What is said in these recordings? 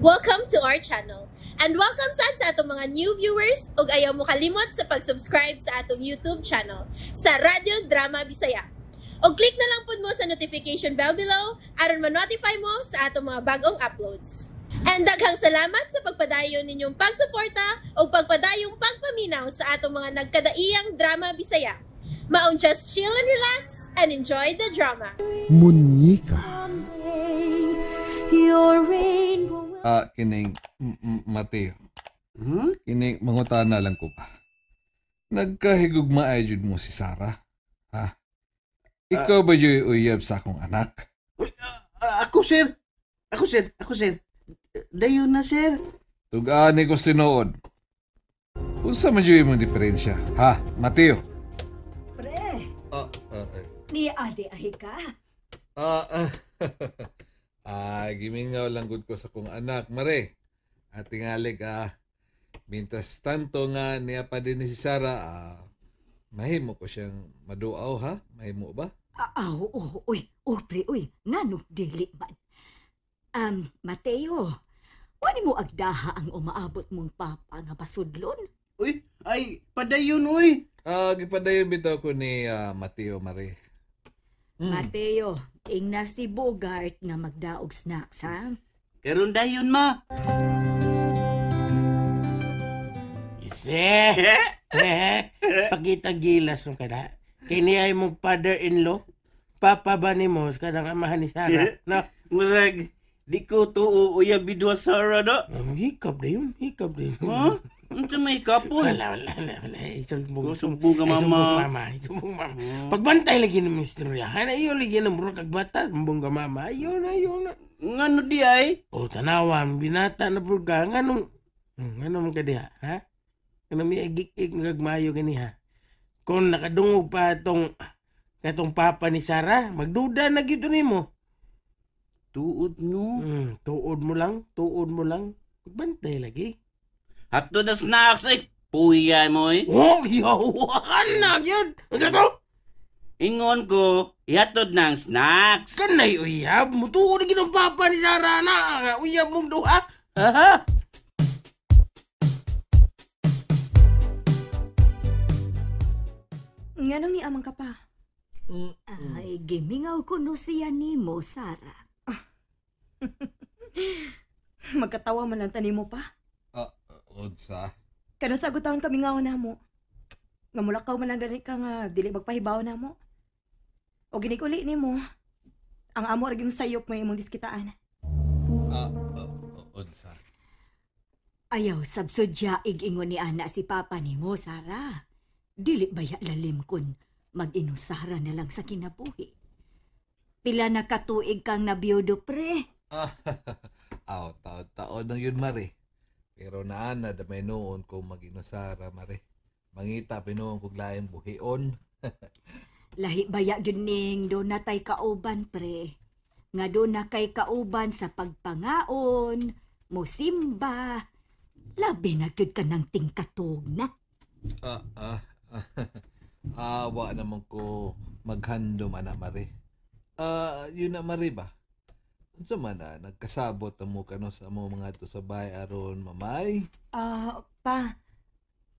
Welcome to our channel. And welcome sad sa atong mga new viewers ug ayaw mo kalimot sa pag-subscribe sa atong YouTube channel sa Radyo Drama Bisaya. Og click na lang pud mo sa notification bell below aron ma-notify mo sa atong mga bagong uploads. And daghang salamat sa pagpadayon ninyong pagsuporta ug pagpadayong pagpaminaw sa atong mga nagkadaiyang drama Bisaya. Maong just chill and relax and enjoy the drama. Munyika. Your rainbow will Ah, kining Mateo. Kining mangutana lang ko ba. Nagkahigugma ay jud mo si Sarah? Ha? Ikaw ba jud uyab sa akong anak? Uy, ako, sir. Ako, sir. Ako, sir. Dayon na, sir. Tug-an ko tinuod. Unsa man jud imong diferensya? Ha, Mateo? Pre, Ah, ah, ay. ni adi ahi ka. Ah, ah. Ah, gimingaw lang gud ko sa kong anak, mare. At tingalig, mintas tanto nga niya pa din ni si Sarah, mahimo ko siyang maduaw, ha? Mahimo ba? Ah, ah, oo, uy, oh, pre, uy, nganong dili man. Mateo, wani mo agdaha ang umaabot mong papa nga pasudlon? Uy, ay, padayon, uy. Ah, gipadayon bitaw ko ni Mateo, mare. Mateo, ingna si Bogart nga magdaog snacks, ha? Karon dayon, ma. Ise! Pakita gilas mo kada. Kini ay mong father-in-law. Papa ba ni mo kanang amahan ni Sarah? No? Murag, di ko tuo uyab bidwa Sarah da. Oh, hikap na yun. Hikap na yun. Ha? Unsa may kapon? Wala, wala, wala, wala. Isumbong, Oh, sumbong ka, Ay, sumbong mama. Mama. Sumbong mama. Pagbantay lagi ng istorya. Hana, iyo lagi ng murag kag bata. Sumbong ka, mama. Ayaw na, ayaw na. Ngano di ay? O, tanawan, binata na po ka. Nganong, nganong ka diha, ha? Nganong may agik-ik nagagmayo gani, ha? Kung nakadungog pa itong, katong papa ni Sarah, magduda na gito nimo. Tuod no. Tuod mo lang, tuod mo lang. Pagbantay lagi. Hatod na snacks ay. Puya mo eh. Oh, yawan na yun. Ano to? Ingon ko, ihatod ng snacks. Kanay uyab mo. Tuod na gitong papa ni Sarah na. Uyab mong duha. Ha? Nganong ni amang ka pa? Ay, gimingaw ko no siya nimo, Sarah. Magkatawa man lang tani mo pa. Ah, unsa? Kano sa agutahon kami nga na mo. Nga mulakaw man lang gani ka nga dili magpahibaw na mo. O ginig-uli nimo. Ang amo ra gyung sayop may imong diskitaan. Ah, unsa? Ayaw sabsudya ig-ingon ni ana si papa nimo, Sarah. Dili baya lalim kun mag-inusara na lang sa kinabuhi. Pila na katuig kang nabiyudo, pre? Ah, aw, taon-taon na yun, mare. Pero naana, damay noon kung mag-inusara, mare. Mangita, pinuon kog laing buhion. Lahi baya gyud ning do na tay kauban, pre. Nga do na kay kauban sa pagpangaon, musimba. Labi na gyud ka ng tingkatog na. Ah, ah, ah. Awa naman ko maghandom, ana, mare. Ah, yun na, mare ba? Unsa man na, nagkasabot ang mo kano sa mo mga to sa bahay aron mamay? Ah, pa.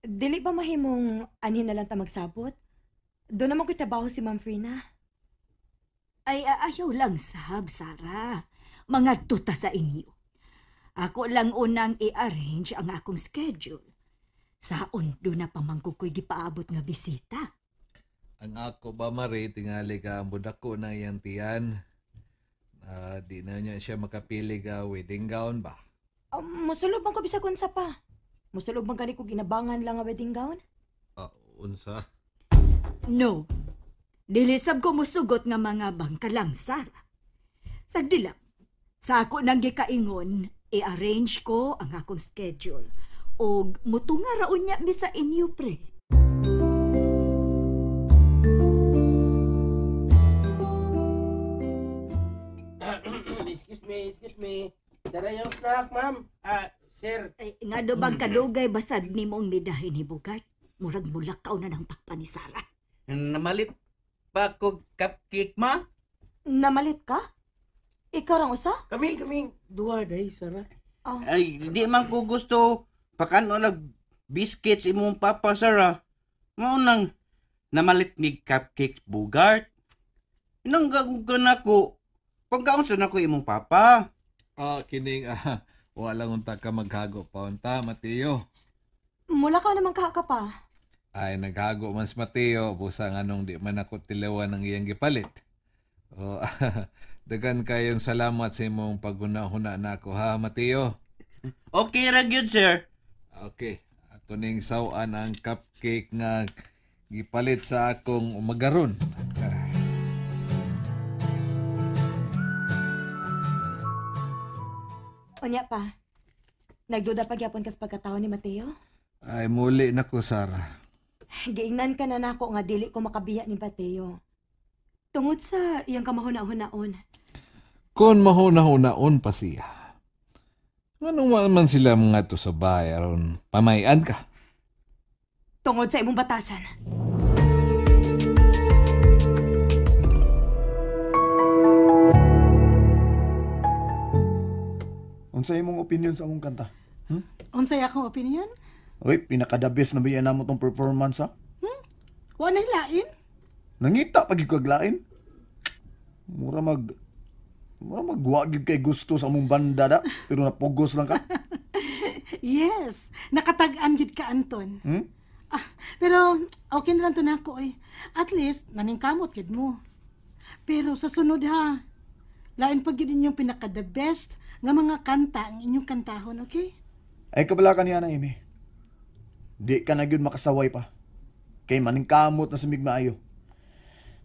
Dili ba mahimong anhin na lang ta magsabot? Doon naman ko'y trabaho si Ma'am Frina. Ay, ayaw lang sab, Sarah. Mga tuta sa inyo. Ako lang unang i-arrange ang akong schedule. Saon do na pamangko ko'y gipaabot nga bisita. Ang ako ba, mare, tingali ka ang budako na iyang tiyan. Ah, di na niya siya makapili ka wedding gown ba? Musulob man ko bisag unsa pa. Musulob man gani ko ginabangan lang nga wedding gown. Ah, unsa? No. Dili sab ko musugot nga mga bangka lang, Sarah. Sagdi lang. Sa ako nang gikaingon, i-arrange ko ang akong schedule. Og mutunga ra unya mi sa inyo, pre. Excuse me, excuse me. Dara yung snack, ma'am. Ah, sir. Ay, nga do bang kadugay basad nimong midahin ni Bugart? Murag mulakaw na ng papa ni Sarah. Namalit pa ko cupcake, ma? Namalit ka? Ikaw rang usa? Kami, duha day, Sarah. Oh. Ay, di man ko gusto pakano lag biscuits imong papa, Sarah. Mao nang namalit mig cupcakes Bugart. Inanggagugan nako. Pagkaunsa nako imong papa. Kining wala unta ka maghago pa unta, Mateo. Mula ka naman ka pa. Ay, naghago man si Mateo. Busa nga nung di man ako tilawan ang iyang gipalit. Oh, dagan kayong salamat sa imong paghuna-huna na ako, ha, Mateo? Okay ra gyud, sir. Okay. Ato ning saw-an ang cupcake nga gipalit sa akong umagaron. Unya pa, nagduda pagyapon kas pagkatao ni Mateo? Ay, muli na ko, Sarah. Giingnan ka na nako nga dili ko makabiya ni Mateo. Tungod sa iyang kamahuna-hunaon. Kung mahuna-hunaon pa siya, anong man sila mga to sa bahay aron pamayan ka? Tungod sa imong batasan. Unsay imong opinion sa among kanta? Unsay akong opinion? Uy, pinaka-the best na biya namo tong performance, ha? Wa na lain? Nangita pag ikaglain. Mura magwa gyud kay gusto sa among banda da, pero napugos lang ka. Yes, nakatag-an gyud ka, Anton. Hmm? Pero okay na lang to nako eh. At least naningkamot gyud mo. Pero sa sunod ha, lain pa gyud inyong pinaka the best nga mga kanta ang inyong kantahon, okay? Ay kabala ka niya na, Amy. Di ka na gyud makasaway pa. Kay maningkamot na sa migmaayo.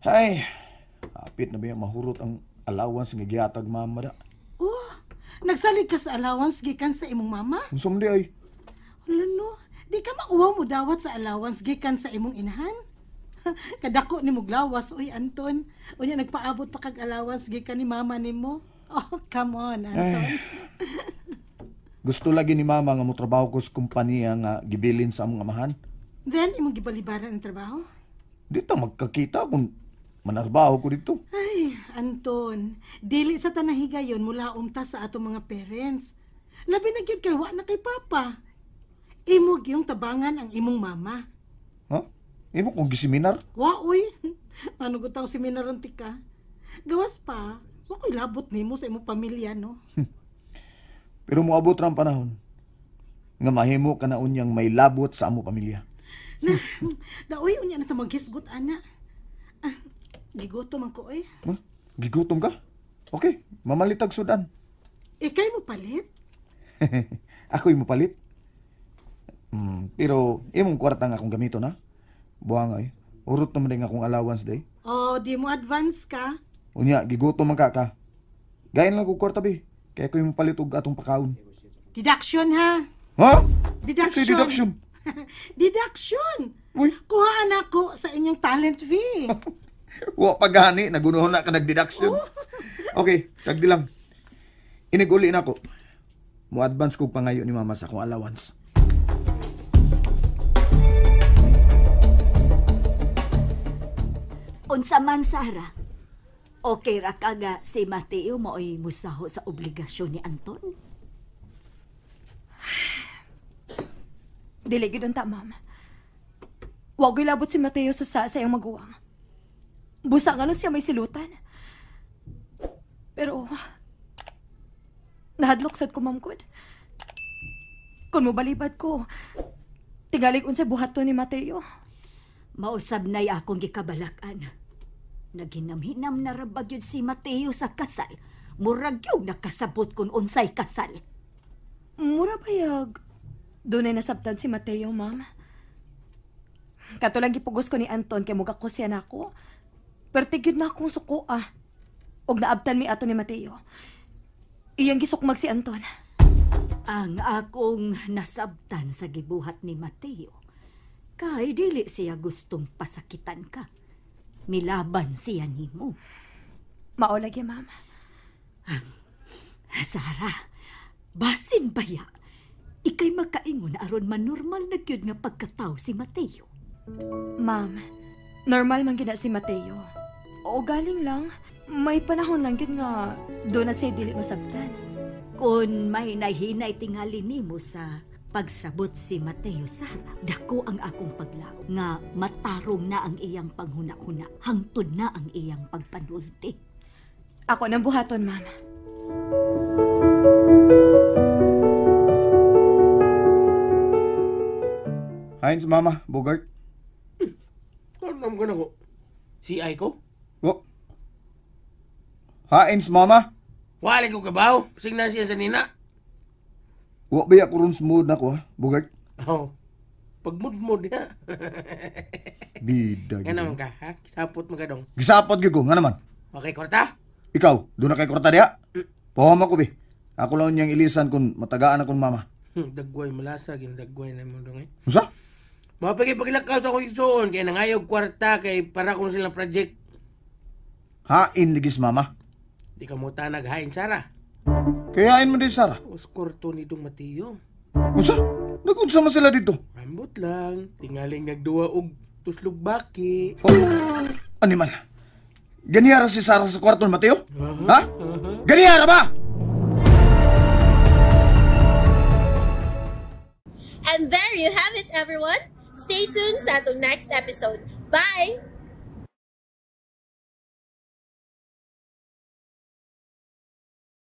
Ay, apit na ba yung mahurot ang allowance nga gihatag mama da? Oh, nagsalig ka sa allowance gikan sa imong mama? Unsa man di ay? Hala no, di ka mauwaw mo dawat sa allowance gikan sa imong inahan? Kadako ni muglawas, uy Anton. Unya nagpaabot pa kag allowance gikan ni mama nimo. Oh, come on, Anton. Ay, gusto lagi ni mama nga motrabaho ko sa kumpanya nga gibilin sa among amahan. Then imong gibalibaran ang trabaho? Dito magkakita kung manarbaho ko dito. Ay, Anton, dili sa tanahigayon mula umta sa atong mga parents. Labi na gyud kay wa na kay papa. Imo gyung tabangan ang imong mama. Ha? Imo kong giseminar? Wa uy. Ano gutaw seminar ang tika? Gawas pa, wa ko'y labot nimo sa imong pamilya, no? Pero moabot ra ang panahon nga mahimo ka na unyang may labot sa amo pamilya. Na, daoy unya na ta maghisgot ana. Ah, gigutom man ko eh. Huh? Gigutom ka? Okay, mamalitag sudan. Ikay mo palit? Ako'y mopalit. Pero imong kwarta nga akong gamiton ha. Buang ay, urot naman din akong allowance day. Oh, di mo advance ka? Unya, gigutom man ka. Gayon lang ko kwarta bi. Kaya ako'y mopalit og atong pakaon. Deduction ha? Ha? Deduction. Say deduction. Deduction. Uy. Kuhaan ako sa inyong talent fee. Wa pa gani, nagunohon na ka nag-deduction. Oh. Okay, sagdi lang. Iniguli na ako. Mo-advance kog pangayo ni mama sa akong allowance. Unsa man, Sarah? Okay ra ka nga si Mateo maoy musaho sa obligasyon ni Anton? Dili gyud unta, ma'am. Wa gyud labot si Mateo sa iyang maguwang. Busa nga no siya may silutan. Pero nahadlok sad ko, ma'am gud. Kung mobalibad ko, tingalig unsay buhaton ni Mateo. Mausab na'y akong gikabalakan. Naghinam-hinam na rabag yun si Mateo sa kasal. Murag yung nakasabot kung unsay kasal. Mura bayag. Dunay nasabtan si Mateo, ma'am. Kato lang gipugos ko ni Anton kay mugako siya nako. Pero tigyod na akong suko ah. Og naabtan mi ato ni Mateo. Iyang gisukmag si Anton. Ang akong nasabtan sa gibuhat ni Mateo, kay dili siya gustong pasakitan ka. Milaban siya nimo. Mao lagi, ma'am. Sarah, basin baya. Ikay makaingon aron manormal na gyud nga pagkatao si Mateo. Ma'am, normal man gina si Mateo. O galing lang, may panahon lang gyud nga doon na siya dili masabtan. Kung mahinay-hinay tingali nimo sa pagsabot si Mateo, Sara, dako ang akong paglaom nga matarong na ang iyang panghuna-huna, hangtod na ang iyang pagpanulti. Ako nang buhaton, ma'am. Hain sa mama, Bogart. Ano ko na ko? CI ko? Wo. Hain sa mama. Wala ko kabaw. Pasig na siya sa nina. Wa ba ako ron smooth na ko, ha, Bogart? Oh. Pagmudmud ha. Bida. Nga naman ka, ha? Kisapot mo ka dong. Gisapot gyud ko, nga naman. Okay, kwarta? Ikaw, doon na kay kwarta diha. Pahoma ko, be. Ako lang niyang ilisan kung matagaan akong mama. Dagway, malasa, ginadagway na mo dong eh. Unsa? Mapagay pagilakaw sa akong igsoon, kay nangayog kwarta, kay para kung silang project. Hain ligis mama. Di ka mo tanag hain, Sara. Kaya hain mo din, Sara. Oskorto ni itong Mateo. Unsa? Nag-unsa man sila dito? Ambot lang, tingaling nagduwa og tuslog baki. Oh, animal. Ganiyara si Sara sa kwarto ni Mateo? Ha? Ganiyara ba? And there you have it, everyone. Stay tuned sa atong next episode. Bye!